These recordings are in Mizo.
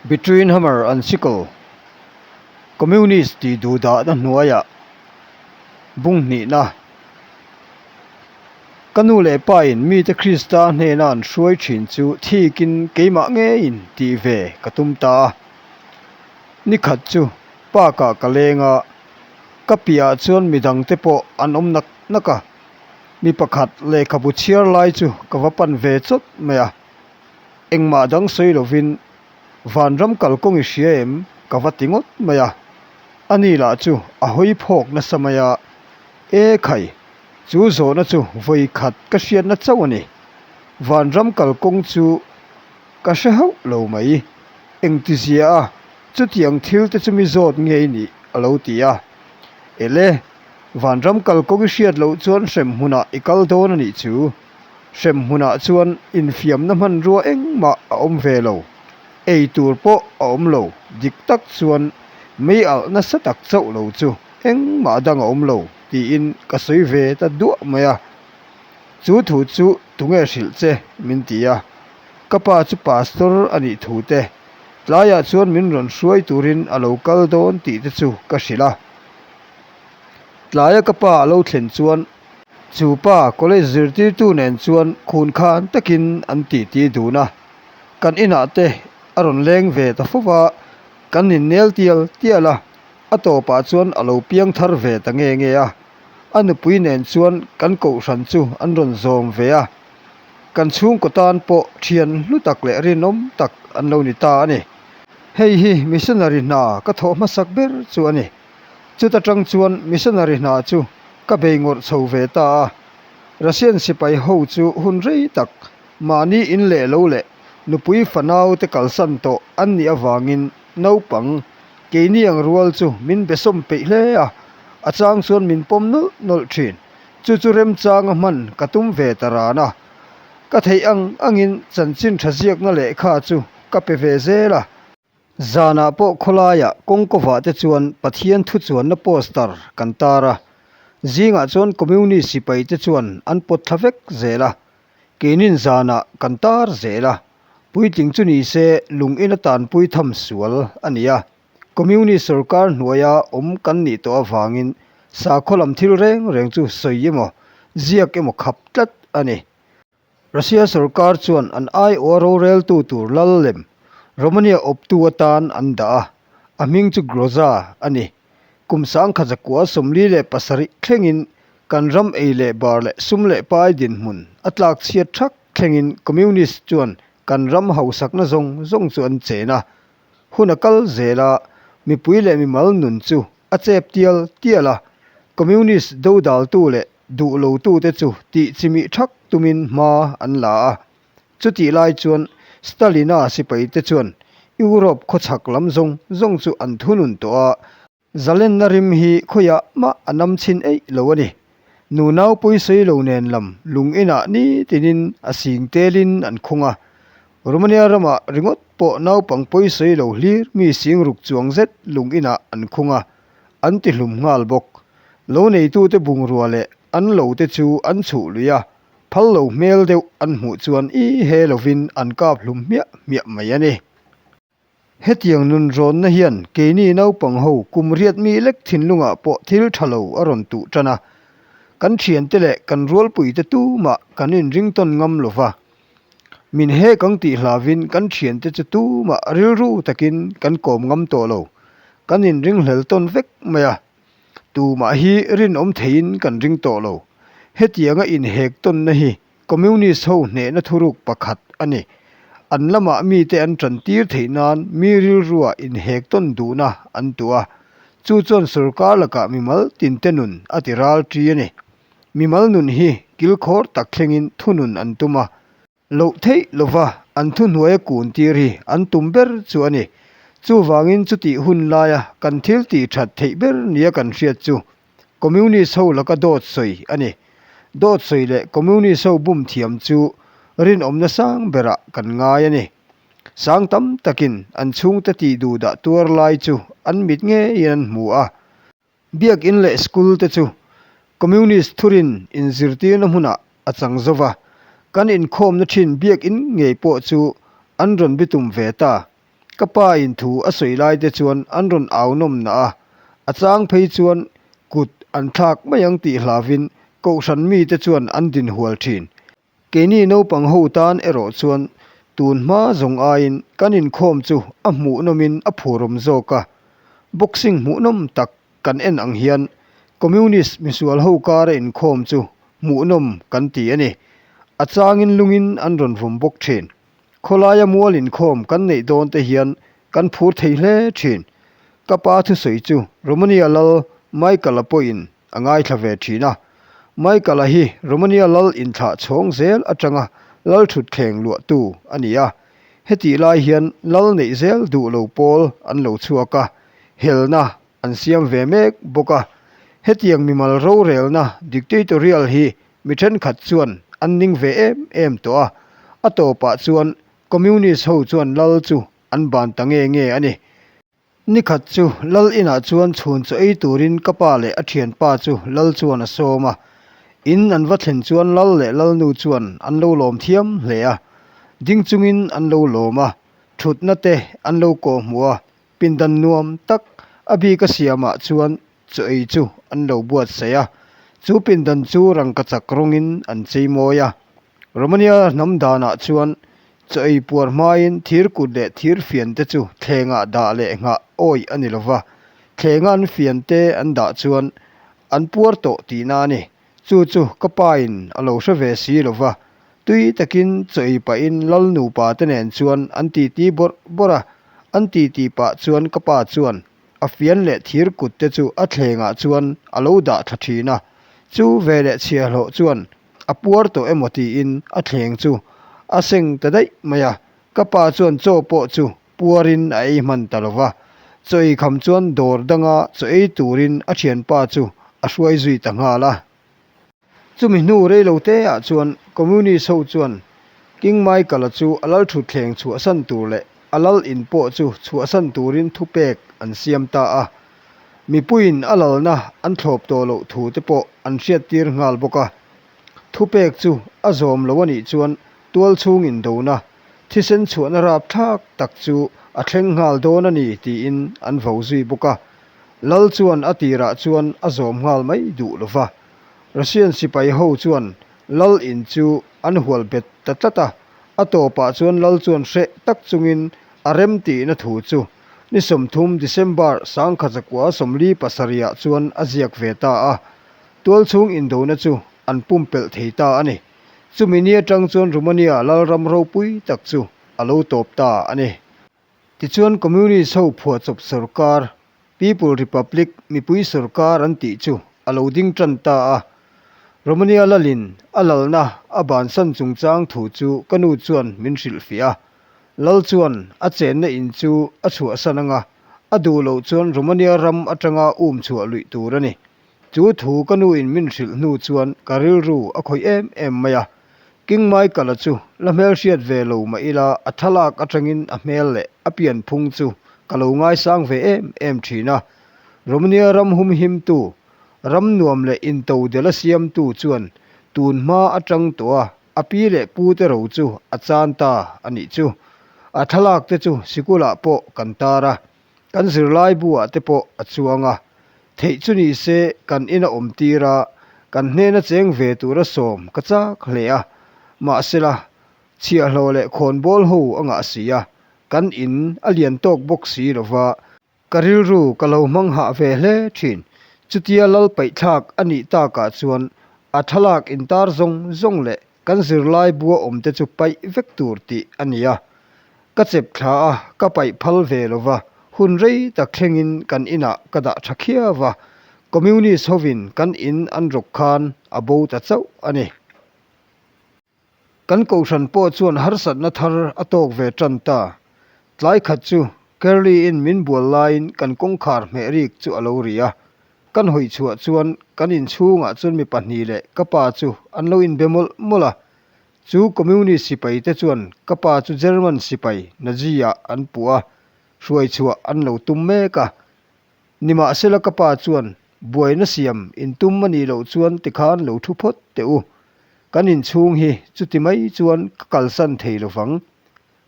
Between Hammer and Sickle, Communist tih duhdahna hnuaiah bung hnihna. Ka nu leh pa in mite Krista hnena an hruai thin chu thikin keimah ngeiin tih ve ka tum ta a. Nikhat chu park ah ka leng a, ka piahah chuan midangte pawh an awm nak nak a. Mi pakhat lehkhabu chhiar lai chu ka va pan ve chawt mai a. Engmah dang sawi lovin Vanram kalkawng i hria em? ka va ti ngawt mai a. Ani lah chu a hawi phawk nasa mai a, E khai, chu zawhna chu vawi khat ka hriatna chauh a ni. Vanram kalkawng chu ka hre hauh lo mai. Engtizia a, chutiang thil te chu mi zawt nge i nih? a lo ti a. Ele, Vanram kalkawng i hriat loh chuan hrem hmunah i kal dawn a nih chu. Hrem hmunah chuan infiamna hmanrua engmah a awm ve lo. Ei tur pawh a awm lo. Dik tak chuan mei alh nasa tak chauh lo chu engmah dang a awm lo tiin ka sawi ve ta duah mai a. Chu thu chu tunge hrilh che min ti a. Ka pa chu pastor a nih thu te, tlaiah chuan min rawn hruai turin a lo kal dawn tih te chu ka hrilh a. Tlaia ka pa a lo thlen chuan chu pa college zirtirtu nen chuan khun khan takin an titi dun a, kan inah te a rawn leng ve ta fo va, kan innel tial tial a, a tawpah chuan a lo piang thar ve ta nge nge a, a nupui nen chuan kan kohhran chu an rawn zawm ve a, kan chhungkaw tan pawh thian hlu tak leh rinawm tak an lo ni ta a ni. Hei hi missionary hna ka thawh hmasak ber chu a ni. Chuta tang chuan missionary hna chu ka bei ngawrh chho ve ta a. Russian sipai ho chu hun rei tak mahni in leh lo leh nupui fanau te kalsan tawh an nih avangin naupang keini ang rual chu min besawm peih hle a, a chang chuan min pawm nawlh nawlh thin. Chu chu remchanga hman ka tum ve ta ran a. Ka theih ang angin chanchin tha ziakna lehkha chu ka pe ve zel a. Zanah pawh khawlaiah kawngkawvah te chuan Pathian thuchuanna poster kan tar a, zingah chuan Communist sipai te chuan an pawt thla vek zel a, keinin zanah kan tar zel a, puitling chu ni se lung ina tanpui tham sual a ni a, Communist sorkar hnuaia awm kan nih tawh avangin sakhaw lam thil reng reng chu sawi emaw ziak emaw khap tlat a ni. Russia sorkar chuan an aiawha roreltu tur lal lem Romania awptu atan an dah a, a hming chu Groza a ni. Kum sangkhat zakua 47 thlengin kan ram ei leh bar leh sum leh pai dinhmun a tlak chhiat thak thlengin Communist chuan kan ram hausakna zawng zawng chu an chen a. Hun a kal zel a, mipui leh mimal nun chu a chep tial tial a, Communist dodaltu leh duh lotute chu tih chimih thak tumin hma an la a. Chutih lai chuan Stalina sipaite chuan Europe khawchhak lam zawng zawng chu an thunun tawh a, zalenna rim hi khawiah mah a nam chhin eih lo a ni. Nunau pawisawi lo nen lam lung inah nitinin a sing telin an khung a. Romania ramah ringawt pawh naupang pawisawi lo hlir mi sing ruk chuang zet lung inah an khung a, an ti hlum nghal bawk. Lo neitute bungrua leh an lo te chu an chhuh lui a, phal lo hmel deuh an hmuh chuan i he lovin an kap hlum hmiah hmiah mai a ni. Hetiang nun rawnna hian keini naupang ho kum riat mi lek thinlungah pawh thil tha lo a rawn tuh tan a, kan thiante leh kan rualpuite tumah kan inring tawn ngam lo va. Min hek ang tih hlavin kan thiante chu tumah rilru takin kan kawm ngam tawh lo, kan inringhlel tawn vek mai a. Tumah hi rinawm theiin kan ring tawh lo. Hetianga inhek tawnna hi Communist ho hnehna thuruk pakhat a ni. An lamah mite an tantir theih nan mi rilrua inhek tawn duhna an tuah a, chu chuan sorkar lakah mimal tinte nun a ti ral ṭi a ni. Mimal nun hi kilkhawr tak thlengin thunun an tum a, loh theih lova an thuhnuaia kun tir hi an tum ber chu a ni. Chuvangin chutih hun laia kan thil tih that theih ber nia kan hriat chu Communist ho laka dawt sawi a ni. Dawt sawi leh Communist ho bum thiam chu rinawmna sang berah kan ngai a ni. Sang tam takin an chhungte tih duhdah tuar lai chu an mit ngeiin an hmu a. Biakin leh school te chu Communist thurin inzirtirna hmunah a chang zo va, kan inkhawmna thin biakin ngei pawh chu an rawn bitum ve ta. Ka pa in thu a sawi lai te chuan an rawn au nawm nah a, a chang phei chuan kut an thlak mai ang tih hlauvin kohhran mite chuan an din hual thin. Keini naupang ho tan erawh chuan tun hma zawng aiin kan inkhawm chu a hmuhnawmin a phurawm zawk a, boxing hmuhnawm tak kan en ang hian Communist misual ho kara inkhawm chu hmuhnawm kan ti a ni. A changin lungin an rawn vawm bawk thin. Khawlaia mual inkhawm kan neih dawn te hian kan phur thei hle thin. Ka pa thusawi chu Romania lal Michael-a pawhin a ngaithla ve thin a. Michael-a hi Romania lal inthlah chhawng zel atanga lal thutthleng luahtu a ni a. Hetih lai hian lal neih zel duh lo pawl an lo chhuak a, helna an siam ve mek bawk a. Hetiang mimal rorelna dictatorial hi mi thenkhat chuan an ning ve em em tawh a, a tawpah chuan Communist ho chuan lal chu an ban ta nge nge a ni. Nikhat chu lal inah chuan chhun chaw ei turin ka pa leh a thianpa chu lal chuan a sawm a. In an va thlen chuan lal leh lalnu chuan an lo lawm thiam hle a, ding chungin an lo lawm a, thutna te an lo kawh hmuh a, Pindan nuam tak a bik a siamah chuan chaw ei chu an lo buatsaih a, chu pindan chu rangkachak rawngin an chei mawi a. Romania hnam danah chuan chaw ei puar hmain thir kut leh thir fian te chu thlengah dah leh nghah awih a ni lo va, thlenga an fian te an dah chuan an puar tawh tihna a ni. Chu chu ka pain a lo hre ve si lo va, tui takin chaw ei pahin lal nupa te nen chuan an titi bawrh bawrh a, an titi pah chuan ka pa chuan a fian leh thir kut te chu a thlengah chuan a lo dah thla thin a, chu veleh chhiahhlawh chuan a puar tawh emaw tiin a thleng chu a seng ta daih mai a, ka pa chuan chaw pawh chu puarin a ei hman ta lo va, chaw ei kham chuan dawr danga chaw ei turin a thianpa chu a hruai zui ta nghal a. Chumi hnu rei lo te ah chuan Communist ho chuan King Michael-a chu a lal thutthleng chhuahsan tur leh a lal in pawh chu chhuahsan turin thupek an siam ta a. Mipuiin a lalna an thlawp tawh loh thu te pawh an hriattir nghal bawk a. Thupek chu a zawm lo a nih chuan tual chhung indona Thisen chhuahna rapthlak tak chu a thleng nghal dawn a ni tiin an vo zui bawk a. Lal chuan a tirah chuan a zawm nghal mai duh lo va. Russian sipai ho chuan Lal in chu an hual bet ta tlat a, a tawpah chuan Lal chuan hreh tak chungin a rem tihna thu chu ni 30 December 1947 ah chuan a ziak ve ta a. Tualchhung indona chu an pumpelh thei ta a ni. Chumi ni atang chuan Romania lalram ropui tak chu a lo tawp ta a ni. Tichuan Communist ho phuahchawp sorkar, People Republic, mipui sorkar an tih chu a lo ding tan ta a. Romania lalin a lalna a bansan chungchang thu chu ka nu chuan min hrilhfiah a. Lal chuan a chenna in chu a chhuahsan anga a duh loh chuan Romania ram atanga um chhuah luih tur a ni. Chu thu ka nu in min hrilh hnu chuan ka rilru a khawih em em mai a, King Michael-a chu la hmel hriat ve lo mah ila a thlalak atangin a hmel leh a pianphung chu ka lo ngaisang ve em em thin a. Romania ram humhimtu, ram nuam leh intodel a siamtu chuan tun hma atang tawh a a pi leh pu te ro chu a chan ta a nih chu. A thlalak te chu sikulah pawh kan tar a, Kan zirlai buah te pawh a chuang a, theih chu ni se kan ina awm tir a, kan hnena cheng ve tura sawm ka chak hle a, mahsela chhiahhlawh leh khawnbawl ho a ngah si a, kan in a lian tawk bawk si lo va, ka rilru ka lo hmang hah ve hle thin, chutia lal paihthlak a nih takah chuan a thlalak intar zawng zawng leh Kan zirlai bua awmte chu paih vek tur tih a ni a, ka chep thla a, ka paih phal ve lo va, hun rei tak thlengin kan inah ka dah tha khiau va, Communist hovin kan in an rawk khan a bo ta chauh a ni. Kan kohhran pawh chuan harsatna thar a tawk ve tan ta. Tlai khat chu Kerli-in min bual laiin kan kawngkhar hmeh rik chu a lo ri a, Kan hawi chhuah chuan kan inchhungah chuan mi pahnih leh ka pa chu an lo inbe mawlh mawlh a. Chu Communist sipai te chuan ka pa chu German sipai Nazi ah an puh a, hruai chhuah an lo tum mek a. Nimahsela ka pa chuan buaina siam intum a nih loh chuan tikhan lo thu phawt teh u. Kan inchhung hi chuti mai chuan ka kalsan thei lovang.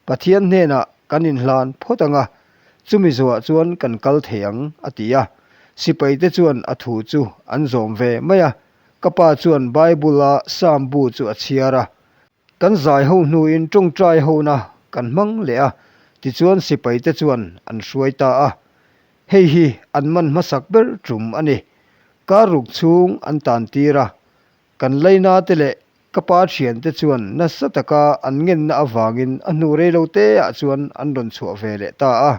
Pathian hnenah. kan inhlan phawt ang a, chumi zawhah chuan kan kal thei ang, a ti a. Sipaite chuan a thu chu an zawm ve mai a. Ka pa chuan Bible-a Psalm bu chu a chhiar a. Kan zai ho hnuin tawngtai hona kan hmang leh a, tichuan sipaite chuan an hruai ta a. Hei hi an man hmasak ber tum a ni. Kar ruk chhung an tan tir a, kan laina te leh ka pa thiante chuan nasa taka an ngenna avangin a hnu rei lo te ah chuan an rawn chhuah ve leh ta a.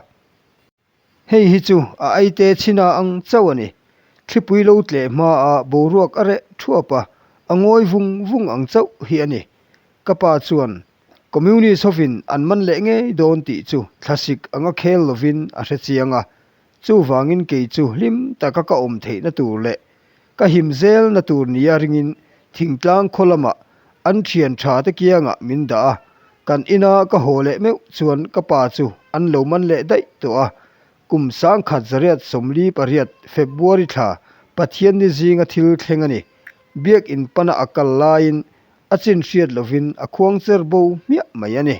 Hei hi chu a aite chhina ang chauh a ni. Thlipui lo tleh hmaah boruak a reh thuap a, a ngawi vung vung ang chauh hi a ni. Ka pa chuan Communist hovin an man leh ngei dawn tih chu thlasik anga khel lovin a hre chiang a, chuvangin kei chu hlim taka ka awm theihna tur leh ka him zelna tur nia ringin thingtlang khaw lamah an thian tha te kiangah min dah a, kan ina ka haw leh meuh chuan ka pa chu an lo man leh daih tawh a, kum 1948 February thla Pathianni zinga thil thleng a ni. Biakin pana a kal laiin a chin hriat lovin a khuang cher bo hmiah mai a ni.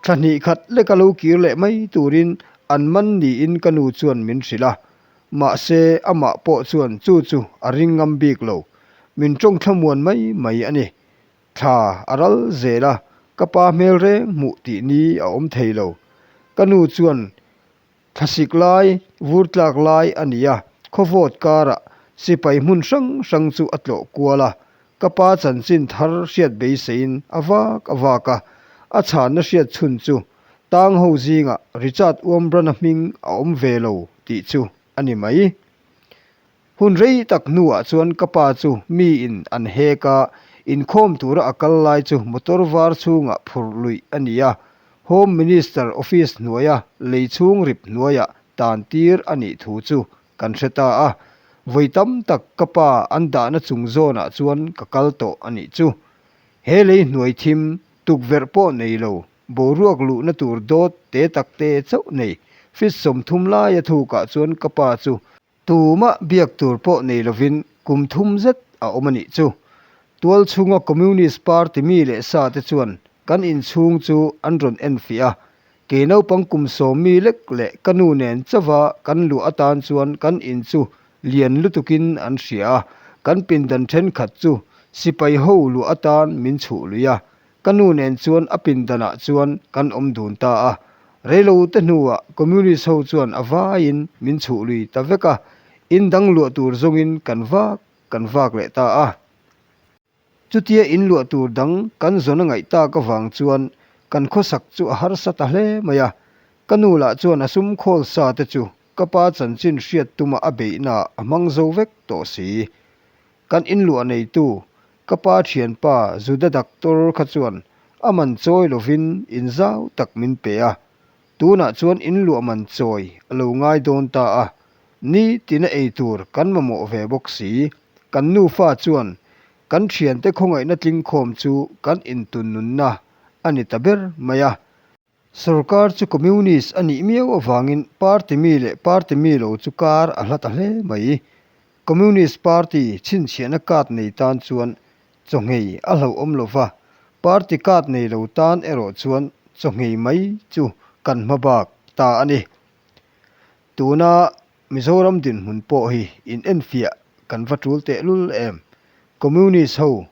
Thla hnih khat leka lo kir leh mai turin an man niin ka nu chuan min hrilh a, Mahse, amah pawh chuan chu chu a ring ngam bik lo. Min tawng thlamuan mai mai a ni. Thla a ral zel a, ka pa hmel reng hmuh tih ni a awm thei lo. Ka nu chuan thlasik lai, vur tlak lai a ni a, khawvawt karah sipai hmun hrang hrang chu a tlawh kual a. Ka pa chanchin thar hriat beiseiin a vak a vak a, a chhanna hriat chhun chu tang ho zingah Richard Uambrana hming a awm ve lo tih chu a ni mai. Hun rei tak hnuah chuan ka pa chu miin an hek a, inkhawm tura a kal lai chu motor var chhungah phurh luih a ni a, Home Minister office hnuaia lei chhung rip hnuaiah tan tir a nih thu chu kan hre ta a, vawi tam tak ka pa an dahna chung zawnah chuan ka kal tawh a nih chu. He lei hnuai thim tukverh pawh nei lo, boruak luhna tur dawt te tak te chauh nei, feet 30 laia thukah chuan ka pa chu tumah biak tur pawh nei lovin kum thum zet a awm a nih chu. Tual chhunga Communist Party mi leh sa te chuan kan inchhung chu an rawn enfiah a, Kei naupang kum sawm mi lek leh ka nu nen chauha kan luah atan chuan kan in chu lian lutukin an hria a, kan pindan thenkhat chu sipai ho luah atan min chhuh lui a, ka nu nen chuan a pindanah chuan kan awm dun ta a. Reilo te hnuah Communist ho chuan a vaiin min chhuh lui ta vek a, in dang luah tur zawngin kan vak kan vak leh ta a. Chutia in luah tur dang kan zawn a ngaih tak avang chuan kan khawsak chu a harsa ta hle mai a. Ka nu lah chuan a sum khawl sa te chu ka pa chanchin hriat tuma a beihna a hmang zo vek tawh si. Kan in luah neitu ka pa thianpa Juda doctor kha chuan a man chawi lovin in zau tak min pe a. Tunah chuan in luah man chawi a lo ngai dawn ta a, ni tina ei tur kan mamawh ve bawk si. Kan nufa chuan kan thiante khawngaihna tlingkhawm chu kan intunnunna a ni ta ber mai a. Sorkar chu Communist a nih miau avangin party mi leh party mi lo chu kar a hla ta hle mai. Communist Party chhinchhiahna card nei tan chuan Chawhngei a hlauhawm lo va, party card nei lo tan erawh chuan chawhngei mai chu kan hma bak ta a ni. Tuna Mizoram dinhmun pawh hi in enfiah kan va tul tehlul em? Communist ho,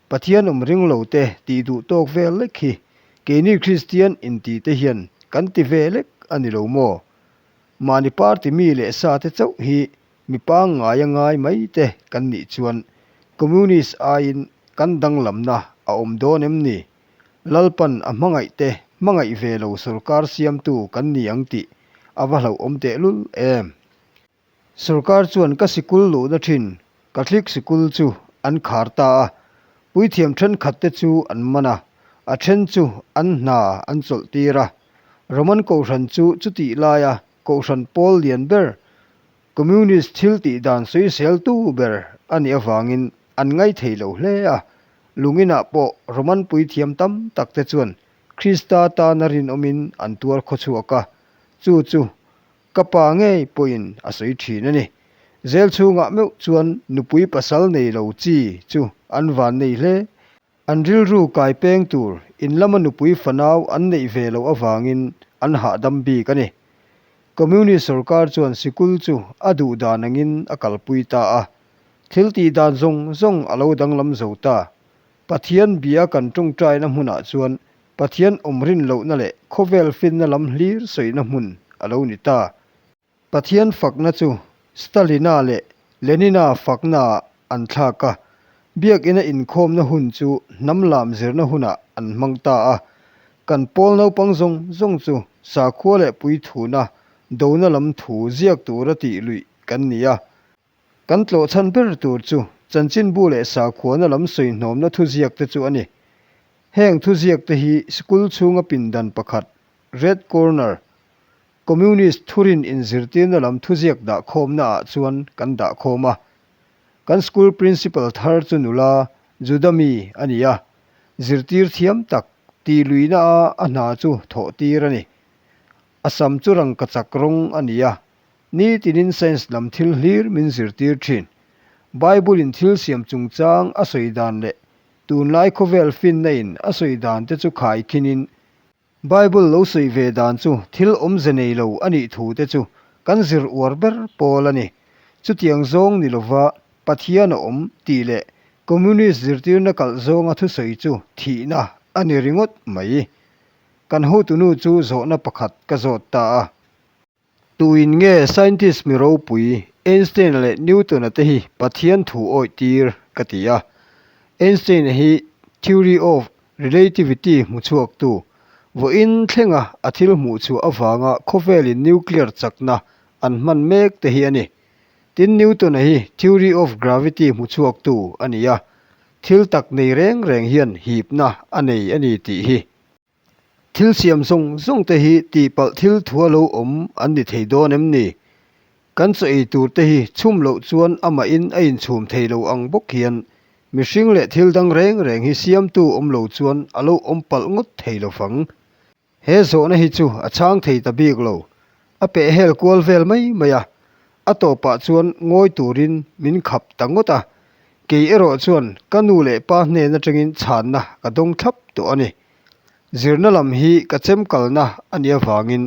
Pathian awm ring lo te tih duh tawk vel lek hi keini Kristian inti te hian kan ti ve lek a ni lo maw? Mahni party mi leh sa te chauh hi Mi pangngai a ngai mai te kan nih chuan Communist aiin kan danglamna a awm dawn em ni? Lalpan a hmangaih te hmangaih ve lo sorkar siamtu kan ni ang tih a va hlauhawm tehlul em? Sorkar chuan ka sikul luhna thin Catholic sikul chu an khar ta a, puithiam thenkhat te chu an man a, a then chu an hna an chawlh tir a. Roman Kohhran chu chutih laia Kohhran pawl lian ber, Communist thil tih dan sawiseltu ber a nih avangin an ngaithei lo hle a. Lunginah pawh Roman puithiam tam tak te chuan Krista tana rinawmin an tuar khawchhuak a, chu chu ka pa ngei pawhin a sawi thin a ni. Zel chhungah meuh chuan nupui pasal nei lo chi chu an van nei hle. An rilru kai peng tur in lama nupui fanau an neih ve loh avangin an hahdam bik a ni. Communist sorkar chuan sikul chu a duh dan angin a kalpui ta a. Thil tih dan zawng zawng a lo danglam zo ta. Pathian bia kan tawngtaina hmunah chuan Pathian awm rin lohna leh khawvel finna lam hlir sawina hmun a lo ni ta. Pathian fakna chu Stalina leh Lenina faknaah an thlak a, biakina inkhawmna hun chu hnam lam zirna hunah an hmang ta a. Kan pawl naupang zawng zawng chu sakhua leh puithuna dona lam thu ziak tura tih luih kan ni a. Kan tlawhchhan ber tur chu chanchinbu leh sakhuana lam sawihnawmna thuziakte chu a ni. Heng thuziakte hi school chhunga pindan pakhat, Red Corner, Communist thurin inzirtirna lam thuziak dahkhawmna ah chuan kan dahkhawm a. Kan school principal thar chu nula Juda mi a ni a, zirtir thiam tak tih luihna a a hna chu thawh tir a ni. A sam chu rangkachak rawng a ni a, nitinin science lam thil hlir min zirtir thin. Bible in thil siam chungchang a sawi dan leh tunlai khawvel finna in a sawi dan te chu khaikhinin Bible lo sawi ve dan chu thil awmze nei lo a nih thu te chu kan zir uar ber pawl a ni. Chutiang zawng ni lova Pathian a awm tih leh Communist zirtirna kalh zawnga thusawi chu thihna a ni ringawt mai. Kan hotunu chu zawhna pakhat ka zawt ta a. Tuin nge scientist mi ropui Einstein-a leh Newton-a te hi Pathian thu awih tir ka ti a. Einstein-a hi Theory of Relativity hmuchhuaktu, vawiin thlenga a thil hmuhchhuah avanga khawvelin nuclear chakna an hman mek te hi a ni. Tin, Newton-a hi Theory of Gravity hmuchhuaktu a ni a, thil tak nei reng reng hian hipna a nei a ni tih hi. Thil siam zawng zawng te hi tihpalh thil thua lo awm an ni thei dawn em ni? Kan chaw ei tur te hi chhum loh chuan amahin a inchhum thei lo ang bawk hian mihring leh thil dang reng reng hi siamtu awm lo chuan a lo awm palh ngawt thei lo vang. He zawhna hi chu a chhang thei ta bik lo. A pehhel kual vel mai mai a, A tawpah chuan ngawi turin min khap ta ngawt a, kei erawh chuan ka nu leh pa hnen atangin chhanna ka dawng thlap tawh a ni. Zirna lam hi ka chemkalna a nih avangin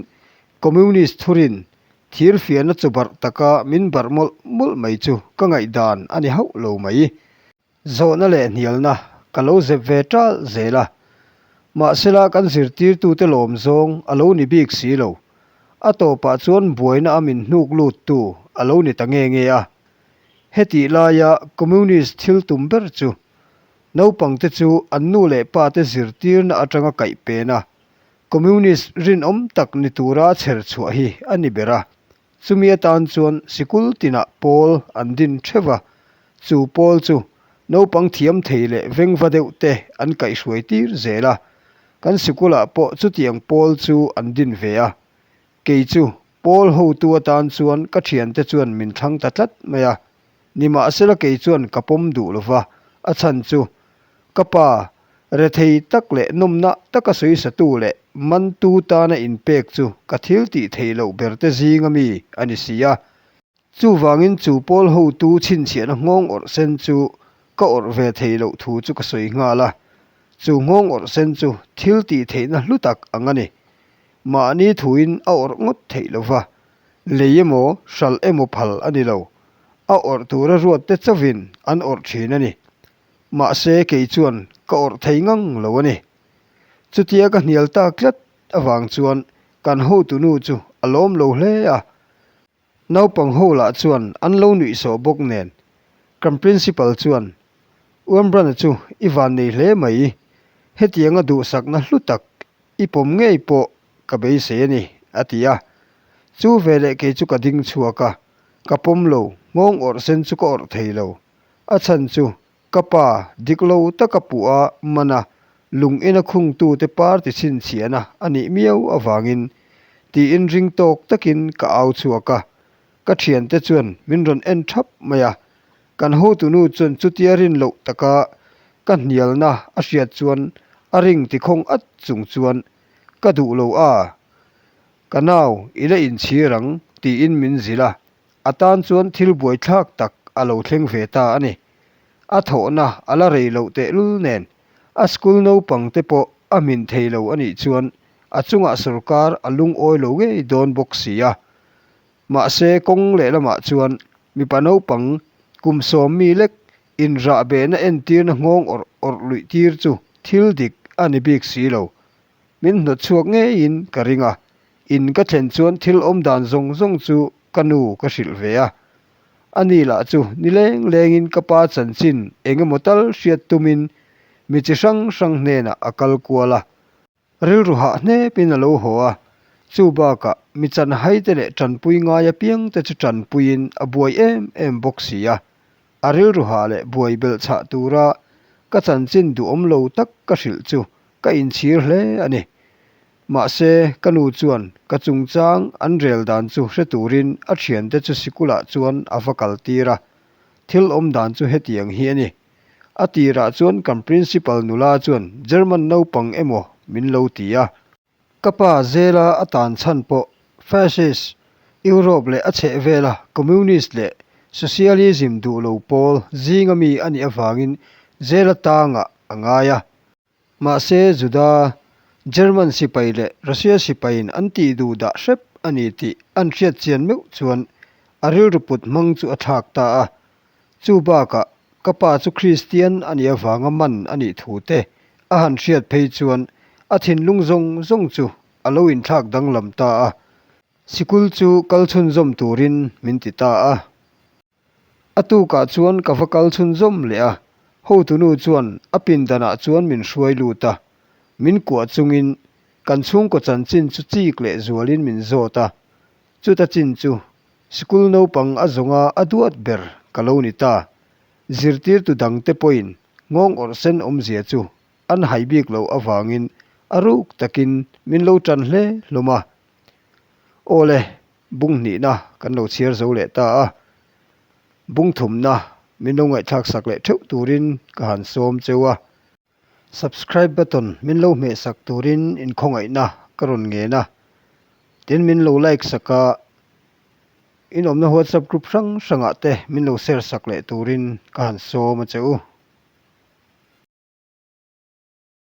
Communist thurin thirfiahna chawbarh taka min barh mawlh mawlh mai chu ka ngaihdan a ni hauh lo mai. Zawhna leh hnialna ka lo zep ve ṭalh zel a, mahsela kan zirtirtute lawm zawng a lo ni bik si lo. A tawpah chuan buaina a min hnuk luttu a lo ni ta nge nge a. Hetih laia Communist thil tum ber chu naupangte chu an nu leh pate zirtirna atanga kaih pen a, Communist rinawm tak ni tura chher chhuah hi a ni ber a. Chumi atan chuan sikul tinah pawl an din theuh a, chu pawl chu naupang thiam thei leh vengva deuh te an kaihhruai tir zel a, kan sikulah pawh chutiang pawl chu an din ve a. Kei chu pawl hotu atan chuan ka thiante chuan min thlang ta tlat mai a, nimahsela kei chuan ka pawm duh lo va, a chhan chu ka pa Rethei tak leh nawmna taka sawisatu leh mantu tana inpek chu ka thil tih theih loh berte zinga mi a ni si a. Chuvangin chu pawl hotu chhinchhiahna nghawng awrh sen chu ka awrh ve theih loh thu chu ka sawi nghal a. Chu nghawng awrh sen chu thil tih theihna hlu tak ang a ni. Mahni thuin a awrh ngawt theih lo va, lei emaw hralh emaw phal a ni lo. A awrh tura ruatte chauhin an awrh thin a ni. Mahse kei chuan ka awrh thei ngang lo a ni. Chutia ka hnial tak tlat avang chuan kan hotunu chu a lawm lo hle a. Naupang ho lah chuan an lo nuih sawh bawk nen kan principal chuan, Uambrana chu i van nei hle mai, hetianga duhsakna hlu tak i pawm ngei pawh ka beisei a ni, a ti a. Chu veleh kei chu ka ding chhuak a, ka pawm lo, nghawng awrh sen chu ka awrh thei lo. A chhan chu ka pa dik lo taka puh a man a, lung ina khungtute party chhinchhiahna a nih miau avangin tiin ring tawk takin ka au chhuak a. Ka thiante chuan min rawn en thap mai a, kan hotunu chuan chutia rin loh taka ka hnialna a hriat chuan a ring tikhawng at chung chuan ka duh lo a, ka nau i la inchhir ang tiin min zilh a. A tan chuan thil buaithlak tak a lo thleng ve ta a ni. A thawhna a la rei loh tehlul nen a school naupang te pawh a hmin thei lo a nih chuan A chungah sorkar a lungawi lo ngei dawn bawk si a. Mahse kawng lehlamah chuan mipa naupang kum sawm mi lek inrahbehna entirna nghawng awrh awrh luih tir chu thil dik a ni bik si lo. Min hnawt chhuak ngeiin ka ring a, in ka thlen chuan thil awm dan zawng zawng chu ka nu ka hrilh ve a. A ni lah chu ni leng lengin ka pa chanchin eng emaw tal hriat tumin mi chi hrang hrang hnenah a kal kual a. Rilru hah hnepin a lo haw a, chu bakah mi chanhaite leh tanpui ngai apiangte chu tanpuiin a buai em em bawk si a. A rilru hah leh buai belh chhah tura ka chanchin duhawm lo tak ka hrilh chu ka inchhir hle a ni. Mahse, ka nu chuan ka chungchang an rel dan chu hre turin a thiante chu sikulah chuan a va kaltir a. Thil awm dan chu hetiang hi a ni. A tirah chuan kan principal nula chuan German naupang emaw min lo ti a. Ka pa zela a tan chhan pawh Fascist, Europe leh a chhehvela Communist leh Socialism duh lo pawl zinga mi a nih avangin zela tangah a ngai a. Mahse, Juda, German sipai leh Russia sipaiin an tih duh dah hrep a ni tih an hriat chian meuh chuan a rilru put hmang chu a thlak ta a. Chu bakah ka pa chu Kristian a nih avanga man a nih thu te a han hriat phei chuan a thinlung zawng zawng chu a lo inthlak danglam ta a. Sikul chu kal chhunzawm turin min ti ta a. A tukah chuan ka va kal chhunzawm leh a, hotunu chuan a pindanah chuan min hruai lut a, min kuah chungin kan chhungkaw chanchin chu chik leh zualin min zawt a, chuta chin chu sikul naupang a zawnga a duat ber ka lo ni ta. Zirtirtu dangte pawhin nghawng awrh sen awmzia chu an hai bik loh avangin a ruk takin min lo tan hle hlawm a. Awle, Bung hnihna kan lo chhiar zo leh ta a, bung thumna min lo ngaihthlak sak leh theuh turin ka han sawm cheu a. Subscribe button min lo hmeh sak turin inkhawngaihna ka rawn ngen a, tin min lo like sak a, in awmna whatsapp group hrang hrangah te min lo share sak leh turin ka han sawm a che u.